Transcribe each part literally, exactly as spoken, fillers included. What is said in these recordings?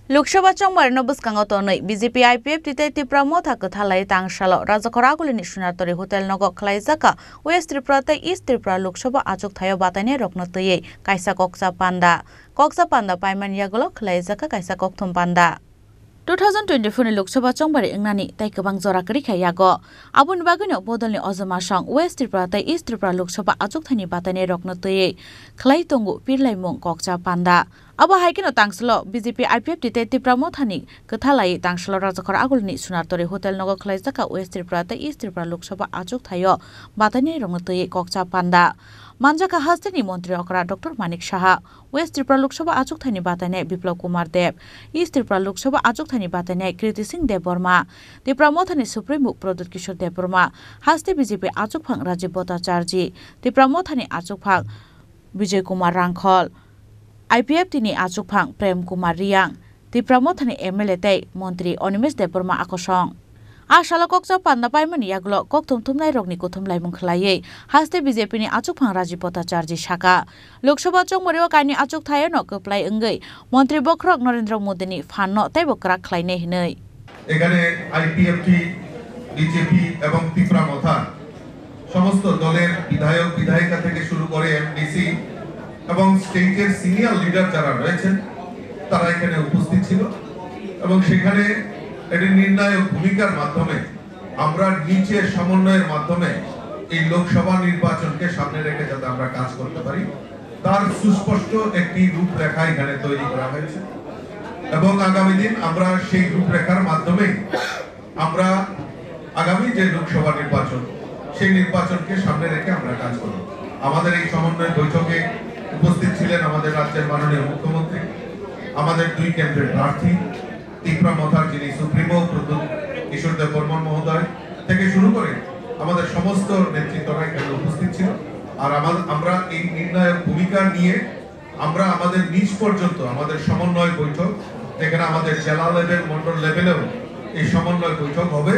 Lok Sabha chongbarino bwskango tonwi B J P I P F T tei Tipra Motha kwthalai tangsalo Rajakhor Agulini Sunartori Hotel nogo khwlaijakha West Tripura tei East Tripura Lok Sabha achukthai-o batainairokno twiwi kaisa kokcha panda. Kokcha panda paimani yagulo khwlaijakha kaisa kokthum panda. Two thousand twenty-four ni Lok Sabha chongbari wngnani tei kwbang jora kwrwi kha yago. Aboni bagwino bodolni ojoma song West Tripura tei East Tripura Lok Sabha achukthaini batainairokno twiwi khwlai tongo pirlaimung kokcha panda. Abo hai kheno tangsalo B J P I P F T tei Tipra Mothani kwthalai tangsalo Rajakhor Agulini Sunartori Hotel nogo khwlaijakha West Tripura tei East Tripura Lok Sabha achukthaio batainairokno twiwi kokcha panda. Manjakha hasteni montri okra Doctor Manik Saha, West Tripura Lok Sabha achukthaini batainai Biplab Kumar Deb, East Tripura Lok Sabha achukthaini batainai Kriti Singh Debbarma, Tipra Mothani Supremo Pradyot Kishore Debbarma, haste B J P achukphang Rajiv Bhattacharjee, Tipra Mothani achukphang Bijoy Kumar Rangkhol, I P F T ni achukphang Prem Kumar Riang, Tipra Mothani M L A tei Montri Animesh Debbarma akosong. A salo kokcha panda paimani yagulo kokthum thumnairokni kuthum laimung khwlaiwi haste B J P ni achukphang Rajiv Bhattacharjee saka, Lok Sabha chongmario kainwi achukthaiono kwplai wngwi Montri bokhorok Narendra Modini phanno teibo kwrak khlainai hwnwi. এখানে IPFT, BJP এবং তিপ্রা মথা সমস্ত দলের বিধায়ক, বিধায়িকা থেকে শুরু করে এমডিসি এবং স্টেটের সিনিয়র লিডার যারা রয়েছেন, তারা এখানে উপস্থিত ছিল এবং সেখানে একটি নির্ণায়ক ভূমিকার মাধ্যমে আমরা নিচের সমন্বয়ের মাধ্যমে এই লোকসভা নির্বাচনকে সামনে রেখে যাতে আমরা কাজ করতে পারি, তার সুস্পষ্ট একটি রূপরেখা এখানে তৈরি করা হয়েছে এবং আগামী দিন আমরা সেই রূপরেখার মাধ্যমেই আমরা আগামী যে লোকসভা নির্বাচন, সেই নির্বাচনকে সামনে রেখে আমরা কাজ করব। আমাদের এই সমন্বয় বৈঠকে উপস্থিত ছিলেন আমাদের রাজ্যের মাননীয় মুখ্যমন্ত্রী, আমাদের দুই কেন্দ্রের প্রার্থী, তিপ্রা মথার যিনি সুপ্রিমো প্রদ্যুৎ কিশোর দেববর্মন মহোদয় থেকে শুরু করে আমাদের সমস্ত নেতৃত্বরা এখানে উপস্থিত ছিল। আর আমার, আমরা এই নির্ণায়ক ভূমিকা নিয়ে আমরা আমাদের নিচ পর্যন্ত আমাদের সমন্বয় বৈঠক, যেখানে আমাদের জেলা লেভেল, মণ্ডল লেভেলেও এই সমন্বয় বৈঠক হবে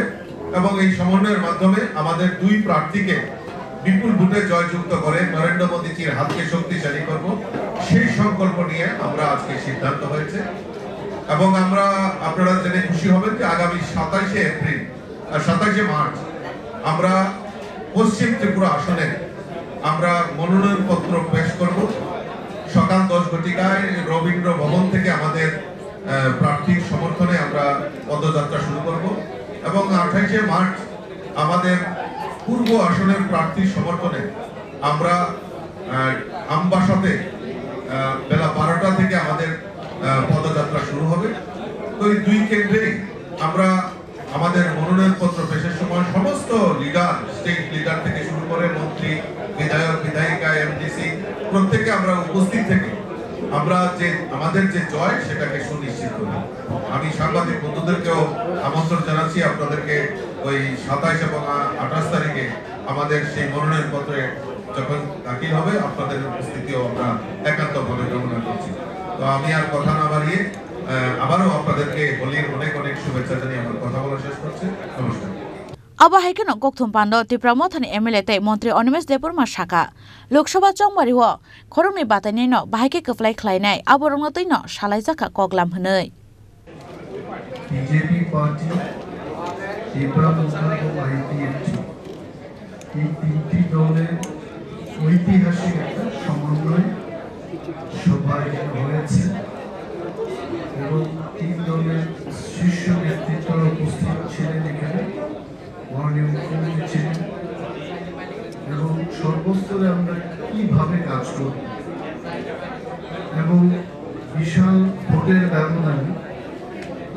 এবং এই সমন্বয়ের মাধ্যমে আমাদের দুই প্রার্থীকে বিপুল ভোটে জয়যুক্ত করে নরেন্দ্র মোদীজির হাতকে শক্তিশালী করব, সেই সংকল্প নিয়ে আমরা আজকে সিদ্ধান্ত হয়েছে। এবং আমরা, আপনারা জেনে খুশি হবেন যে আগামী সাতাইশে এপ্রিল আর সাতাইশে মার্চ আমরা পশ্চিম ত্রিপুরা আসনে আমরা মনোনয়নপত্র পেশ করব। সকাল দশ ঘটিকায় রবীন্দ্র ভবন থেকে আমাদের, আহ, প্রার্থীর সমর্থনে আমরা পদযাত্রা শুরু করব এবং আঠাইশে মার্চ আমাদের পূর্ব আসনের প্রার্থীর সমর্থনে আমরা, আহ, আমবাসাতে, আহ, বেলা বারোটা থেকে আমাদের, আহ, পদযাত্রা শুরু হবে। তো এই দুই কেন্দ্রেই আমরা আমাদের মনোনয়নপত্র পেশের সময় সমস্ত লিডার, স্টেট লিডার থেকে শুরু করে মন্ত্রী, বিধায়ক, বিধায়িকা, এমডিসি, প্রত্যেকে আমরা উপস্থিত থেকে আমরা যে, আমাদের যে জয়, সেটাকে সুনিশ্চিত করি। আমি সাংবাদিক বন্ধুদেরকেও আমন্ত্রণ জানাচ্ছি আপনাদেরকে ওই সাতাইশ এবং আ-, আঠাশ তারিখে আমাদের সেই মনোনয়নপত্রে যখন দাখিল হবে, আপনাদের উপস্থিতিও আমরা একান্তভাবে কামনা করছি। তো আমি আর কথা না বাড়িয়ে, আহ, আবারও আপনাদেরকে হোলির অনেক অনেক শুভেচ্ছা জানিয়ে আমার কথা বলা শেষ করছি। নমস্কার। Abo hai kheno kokthum pando Tipra Mothani M L A tei Montri Animesh Debbarma saka, Lok Sabha chongmari o khoroknwi batainaino bahai khe kwplai khlainai, aborokno twino salaijakha koklam hwnwi. BJP party, Tripura মথা এবং আইপিএফটি, এই তিনটি দলের ঐতিহাসিক একটা সমন্বয় সভা এখানে হয়েছে এবং তিন দলের শীর্ষ নেতৃত্বরা উপস্থিত ছিলেন এখানে। মাননীয় মুখ্যমন্ত্রী ছিলেন এবং সর্বস্তরে আমরা কিভাবে কাজ করব এবং বিশাল ভোটের ব্যবধানে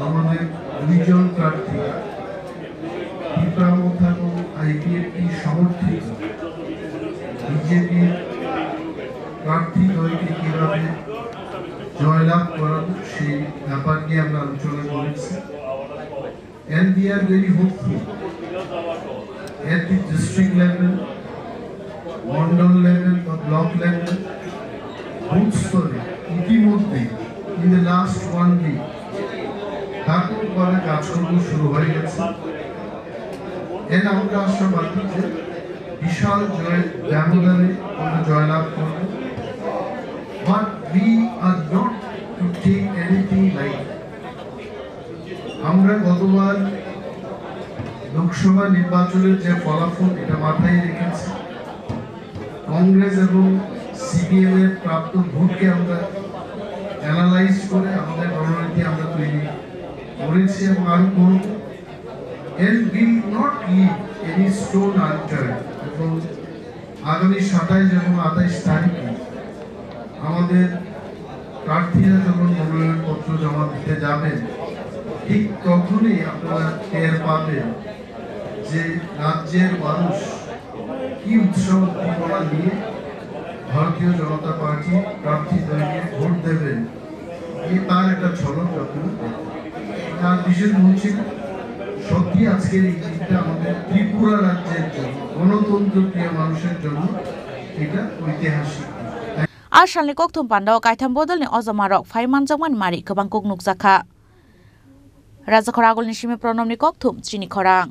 আমাদের দুইজন প্রার্থী ত্রিপুরা মথা এবং আইপিএফটি সমর্থিত বিজেপির প্রার্থী দলকে কিভাবে জয়লাভ করাবো সেই ব্যাপার নিয়ে আমরা আলোচনা করেছি। And we are very hopeful at the district level, mandal level বা block level, বুথ স্তরে ইতিমধ্যে in the last one week ব্যাপকভাবে কাজকর্ম শুরু হয়ে গেছে। And আমরা আশাবাদী যে বিশাল জয়ের ব্যবধানে আমরা জয়লাভ করব। But we are not to take anything like আমরা গতবার লোকসভা নির্বাচনের যে ফলাফল, এটা মাথায় রেখেছি। কংগ্রেস এবং সিপিএম এর প্রাপ্ত ভোটকে আমরা অ্যানালাইজ করে আমাদের রণনীতি আমরা তৈরি করেছি এবং আরো করব। And we will not leave any stone unturned. এবং আগামী সাতাইশ এবং আঠাইশ তারিখে আমাদের প্রার্থীরা যখন মনোনয়নপত্র জমা দিতে যাবেন, ঠিক তখনই আপনারা টের পাবেন যে রাজ্যের মানুষ কি উৎসাহ উদ্দীপনা নিয়ে ভারতীয় জনতা পার্টি প্রার্থী দলকে ভোট দেবেন। এই তার একটা ঝলক যখন আর বিশেষ বলছি, সত্যি আজকের এই দিনটা আমাদের ত্রিপুরা রাজ্যের জন্য, গণতন্ত্র প্রিয় মানুষের জন্য এটা ঐতিহাসিক দিন। A salni kokthum pandao kaitham bodolni ojomarok phai manjakmani mari kwbang kuk nukjakha. Rajakhor agulni simi Pranobni kokthum chini khorang.